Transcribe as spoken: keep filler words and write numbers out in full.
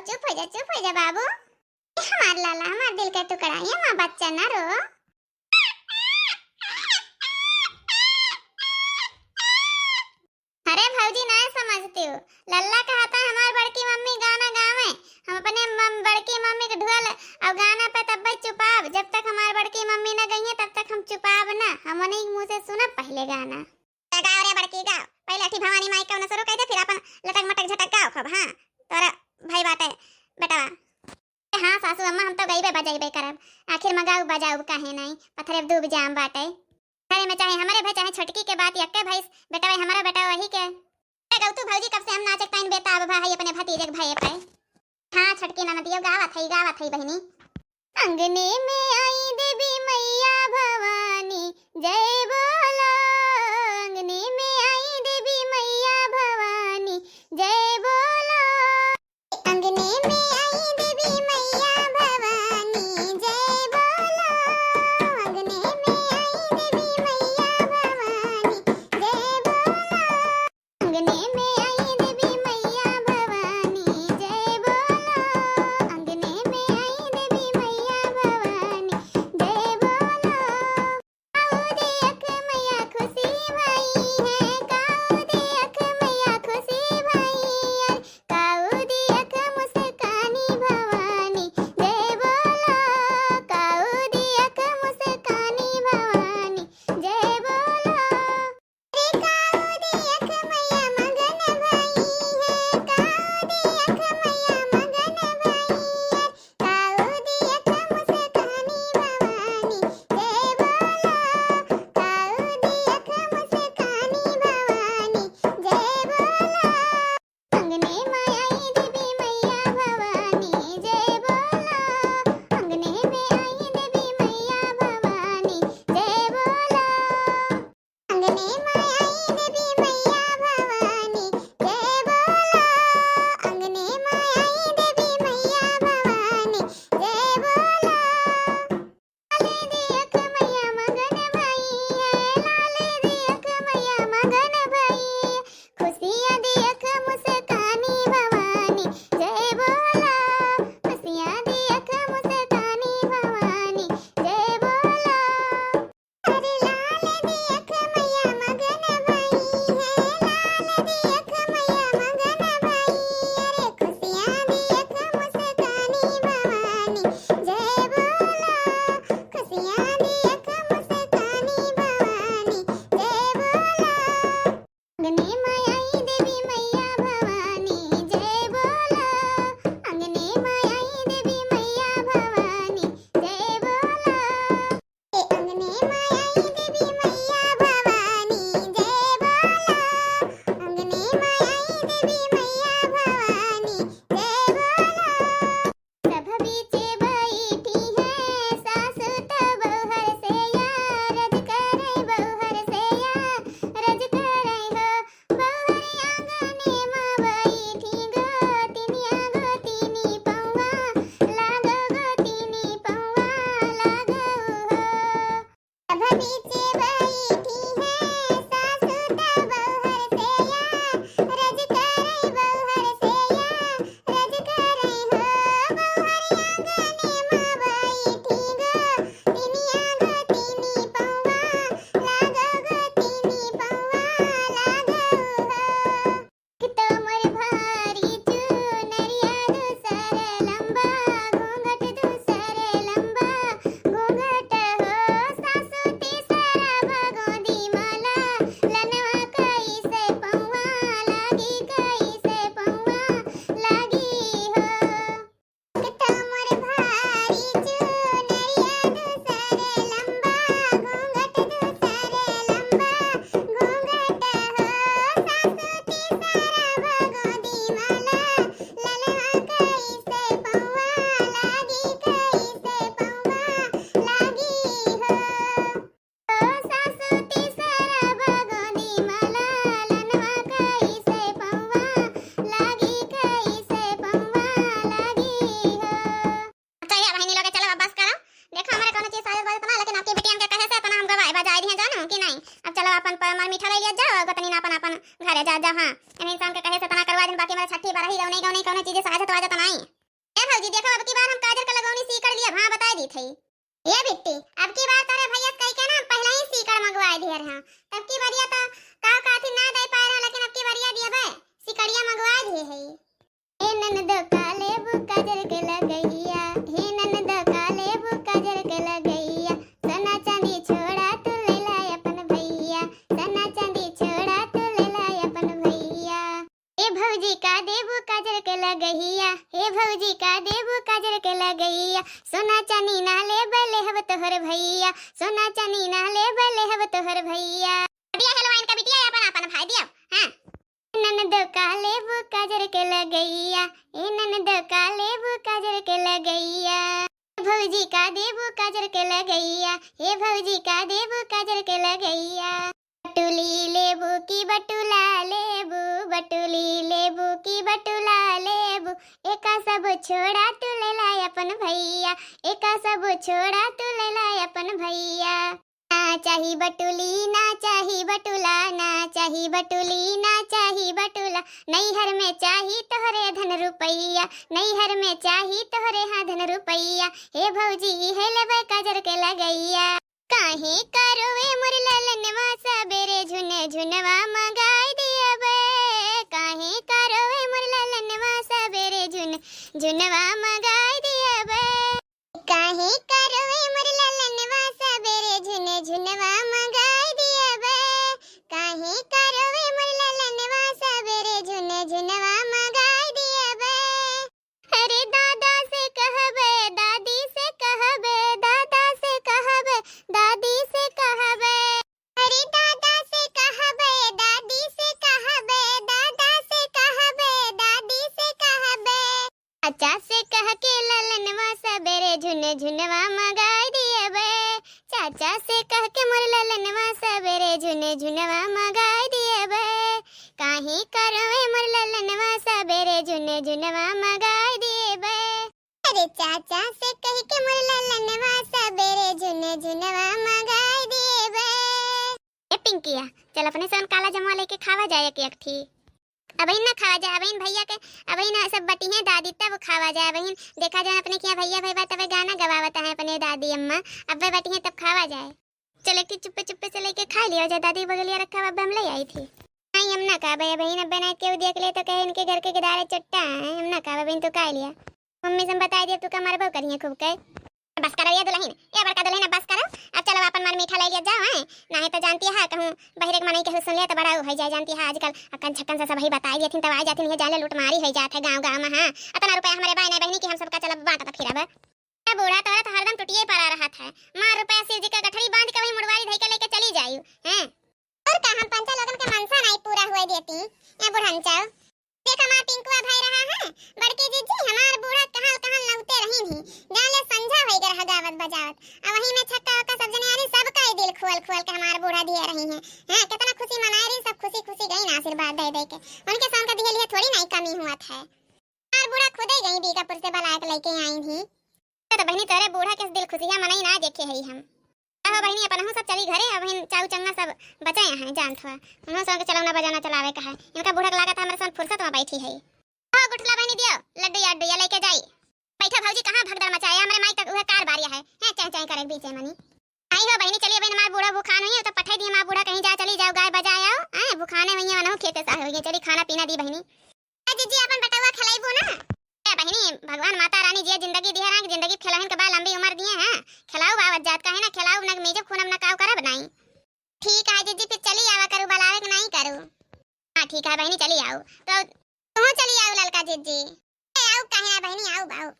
चुप हो जा, चुप हो जा बाबू। ए हमार लाला, हमार दिल का टुकड़ा, ए हमार बच्चा, ना रो। अरे भौजी, नाहीं समझतिउ। लल्ला कहत है हमार बड़की मम्मी गाना गावे, हम अपने मम-, बड़की मम्मी के ढोल अउर गाना पे तब्बे चुपाब, जब तक हमार बड़की मम्मी न गइहैं, तब तक हम चुपाब ना, हम उन्हीं के मुँह से सुनब पहिले गाना। त गाव रे बड़की, गाव। पहिले अठी भवानी माई का उन्हें शुरू कइ दे, फिर आपन लटक मटक झटक गाव खूब। हाँ, तोरा भाई बाटे बेटवा। हाँ सासू अम्मा, हम तो गइबे बजइबे करब, आखिर मगाऊ बजाऊ काहे नाहीं, पथरे दूब जाम बाटे। घरे में चाहे हमरे भए चाहे छोटकी के बात यक्के भइस, बेटवा हमारा बेटवा वही के। अरे गौतू भौजी, कब से हम नाचे के ताइन बेताब भा है अपने भतीजे के भए पे। हाँ छोटकी ननदियो, गावत है, गावत है बहिनी। अंगने में आई देवी मैया भवानी जय बोलो, अंगने में आई देवी मैया भवानी जय बोलो। अंगने में आई देवी मैया भवानी जय बोलो, अंगने में आई देवी मैया भवानी जय बोलो। अंगने में आई देवी मैया भवानी जय बोलो, अंगने में आई देवी मैया भवानी जय बोलो। काऊ दियक मैया खुशी भई है, काऊ दियक मैया खुशी भई है, काऊ दियक मुस्कानी भवानी जय बोलो, काऊ दियक मुस्कानी भवानी जय बोलो। अरे काऊ दियक मैया मगन भई है, काऊ दियक मैया मगन भई है, काऊ दियक मुस्कानी भवानी जय बोलो, काऊ दियक मुस्कानी भवानी जय बोलो। अंगने में आई देवी मैया भवानी जय बोलो, अंगने में आई देवी मैया भवानी जय बोलो। अंगने में आई देवी मैया भवानी जय बोलो, अंगने में आई देवी मैया भवानी जय बोलो। लाल दियक मैया मगन भई है, लाल दियक मैया मगन भई है, खुशियाँ दियक मुस्कानी भवानी जय बोलो, खुशियाँ दियक मुस्कानी भवानी जय बोलो। अरे लाल दियक मैया मगन भई है, लाल दियक मैया मगन भई, अरे खुशियाँ दियक मुस्कानी भवानी जय बोलो, खुशियाँ दियक मुस्कानी भवानी जय बोलो। अंगने में आई देवी मैया भवानी जय बोलो, अंगने में आई देवी मैया भवानी जय बोलो। ए अंगने में आई देवी मैया भवानी जय बोलो, अंगने में आई देवी मैया भवानी जय बोलो। सभ बीचे बैठी है सासु त बउहर से या, रज करै बउहर से या, रज करै हो। बउहर आंगने मा बैठी गोतिनिया गोतिनी पौआ लागो, गोतिनी पौआ लागो हो। सभ बीचे बैठी है सासु त बउहर से या, रज करै बउहर से या, रज करै हो। बउहर आंगने मा बैठी गोतिनिया गोतिनी पौआ लागो, गोतिनी पौआ लागो हो। एक तो मोर भारी चुनरिया दूसर लंबा, घूंघट दूसर लंबा, घूंघट हो सासु तीसर बगोदी माला, लनवा कइसे पौआ लागी, कइसे पौआ लागी हो। एक तो मोर भारी चुनरिया दूसर लंबा, घूंघट दूसर लंबा, घूंघट हो सासु तीसर बगोदी माला, ललवा कइसे पौआ लागी, कइसे पौआ लागी हो। ओ सासु तीसर बगोदी माला, लनवा कइसे पौआ लागी, कइसे पौआ लागी हो। अच्छा, ए बहिनी लोग, चलो अब बस करो। देखो, हमरे कौनो चीज साजत बाजत ना, लेकिन आपकी बिटियन के कहे से इतना हम गवाए बजाए दिए जानो कि नहीं। अब चलो, अपन प-, मर मीठा ले लिया जाओ, और गोतनी ना अपन, अपन घरे जा, जाओ। हाँ, इन्हीं इंसान के कहे से इतना करवा दिन, बाकी मेरा छठी बारही गौने, गौने कौनो चीज साजत बाजत नहीं। ए भौजी, देखो, अब की बार हम काजर के लगौनी सीकड़ लिया, हाँ, बताए दी थई। ए बिट्टी, अब की बार तोरे भैया से कही के ना, हम पहले ही सीकड़ मंगवाए दिए रहा। तब की बरिया तो का काथी ना दे पाए रहा, लेकिन अब की बरिया दिए बे, सीकड़िया मंगवाए दिए है। हे ननदो का लेबू काजर के लगैया, हे ननदो का लेबू काजर के लगैया, सोना चांदी छोड़ा तू ले ला अपन भैया, सोना चांदी छोड़ा तू ले ला अपन भैया। हे भौजी का देबू काजर के लगैया, हे भौजी का देबू काजर के लगैया, सोना चांदी ना लेबे लेहब तोहर भैया, सोना चांदी ना लेबे लेहब तोहर भैया। दिया हेलवाइन का बिटिया अपन अपन भाई दिया, हाँ। ननदो का लेबू काजर के लगैया, ए ननदो का लेबू काजर के लगैया, भौजी का देबू काजर के लगैया, हे भौजी का देबू काजर के लगैया। बटुली लेबू की बटुला लेबू, बटुली लेबू की बटुला लेबू, एका सब छोड़ा तू ले ला अपन भैया, एका सब छोड़ा तू ले ला अपन भैया। ना चाही बटुली, ना चाही बटुला, ना चाही बटुली, ना चाही बटुला, नैहर में चाही तोहरे धन रुपैया, नैहर में चाही तोहरे हाँ धन रुपैया, हे भौजी इहे लेबे काजर के लगैया। काहे का रोवे मोर ललनवा सबेरे झुन झुनवा मंगाई दियबे, काहे का रोवे मोर ललनवा सबेरे झुन झुनवा मंगाई दियबे। काहे का रोवे मोर ललनवा सबेरे झुन झुनवा मंगाई दियबे, काहे का रोवे मोर ललनवा सबेरे झुन झुनवा मंगाई दियबे। अरे दादा से कहबे, दादी से कहबे, दादा से कहबे, दादी से कहबे। अरे दादा से कहबे, दादी से कहबे, दादा से कहबे, दादी से कहबे। चाचा से कह के ललनवा सबेरे झुन झुनवा मंगाई दियबे। चाचा से कह के मोर ललनवा सबेरे झुन झुनवा मंगाई दियबे। काहे का रोवे मोर ललनवा सबेरे झुन झुनवा मंगाई दियबे। अरे चाचा से कह के मोर ललनवा सबेरे झुन झुनवा मंगाई दियबे। ए पिंकिया, चल अपने सन काला जमुआ लेके खावा जाए एक, एक ठी। अबहिन ना खावा जाए, अबहिन भैया के, अबहिन सब बटिहे दादी तब खावा जाए। अबहिन देखा जाए अपने किया भैया भैया तबे गाना गवावत है अपने दादी अम्मा, अब्बे बटिहे तब खावा जाए। चल एक ठी चुप्पे चुप्पे से लेके खा लिया जाए, दादी बगलिया रखा अब हम ले आई थी। नहीं हम ना खाबे, अबहिन अब्बे ना केहू देख ले तो कहे इनके घर के गदारे चट्टा है, हम ना खाबे, अबहिन तो खा लिया। मम्मी से हम बताई दिया तू का मारबो करिए खूब के। बस करो ये दुल्हन, ए बड़का दुल्हन, अब बस करो। अब चलो आपन मार मीठा ले लिया जाओ, हैं? नाहीं तो जानती है कहूँ बहिरे के मनई केहू सुन ले तो बड़ा हो जाए, जानती है आजकल अक्कन छक्कन से सबही बताई देथिन तब आ जाथिन, ये जाले लूटमारी हो जात है गाँव गाँव में, हाँ। अतना रुपया हमरे बाय नहीं बहिनी कि हम सबका चलब बाँटत फिरब। ए बूढ़ा तोहरा तो हरदम टुटिए पड़ा रहत है, मार रुपया सिर जी का गठरी बाँध के वही मुड़वारी धई के लेके चली जायु, हैं? और का हम पंचा लोगन के मनसा नाई पूरा हुए देती, ए बुढ़नचौ। देख हमार पिंकुआ भाई रहा है, बड़की जीजी हमार बूढ़ा कहाँ कहाँ लौटे रही थी, जाले संझा होई गए रहा गावत बजावत। अब वही में छक्का वक्का सब जने आनी, सबका ही दिल खोल खोल के हमार बूढ़ा दिए रही है। हाँ, कितना खुशी मनाए रही, सब खुशी खुशी गई ना आशीर्वाद दे दे के। उनके सन का दिए लिए थोड़ी नाई कमी हुआ था। हमार बूढ़ा खुदे गई बीकापुर से बलाय के लेके आई थी। तो बहिनी तोरे बूढ़ा के दिल खुशिया मनई ना देखे हई हम। आहो बहिनी, अपन हम सब चली घरे, अब हिन चाऊ चंगा सब बचे हैं, जानत हुआ। उन्हों सब के चलौना बजाना चलावे का है। इनका बूढ़ा के लागत है हमरे सन फुर्सत में बैठी है। हो गुठला बहिनी दियो, लड्डू या अड्डू या लेके जाई। बैठो भौजी, कहाँ भगदड़ मचाया, हमरे माई तक उहे कार बारिया है, हैं, चह चह करे बीचे मनी। आई हो बहिनी, चलिए बहिनी, हमार बूढ़ा भूखान हुई है, तो पठाई दी हमार बूढ़ा कहीं जा, चली जाओ, गाय बजाए आओ, हैं, भूखाने हुई है, वनहु खेते से होई है, चली खाना पीना दी बहिनी। ए जीजी, अपन बेटवा खिलाइबू ना? ए बहिनी, भगवान माता रानी जे जिंदगी दिहे रहा, जिंदगी खेलहिन के बा, लंबी उम्र दिहे हैं। खिलाऊ बावत जात का है ना, खिलाऊ ना, मेजब खूनब ना काऊ करब नाई। ठीक है जीजी, फिर चली आवा करू, बुलावे के नाई करू। हाँ ठीक है बहिनी, चली आऊ। तो तुम चली आऊ ललका जीजी। ए, आऊ काहे ना बहिनी, आऊ, आऊ।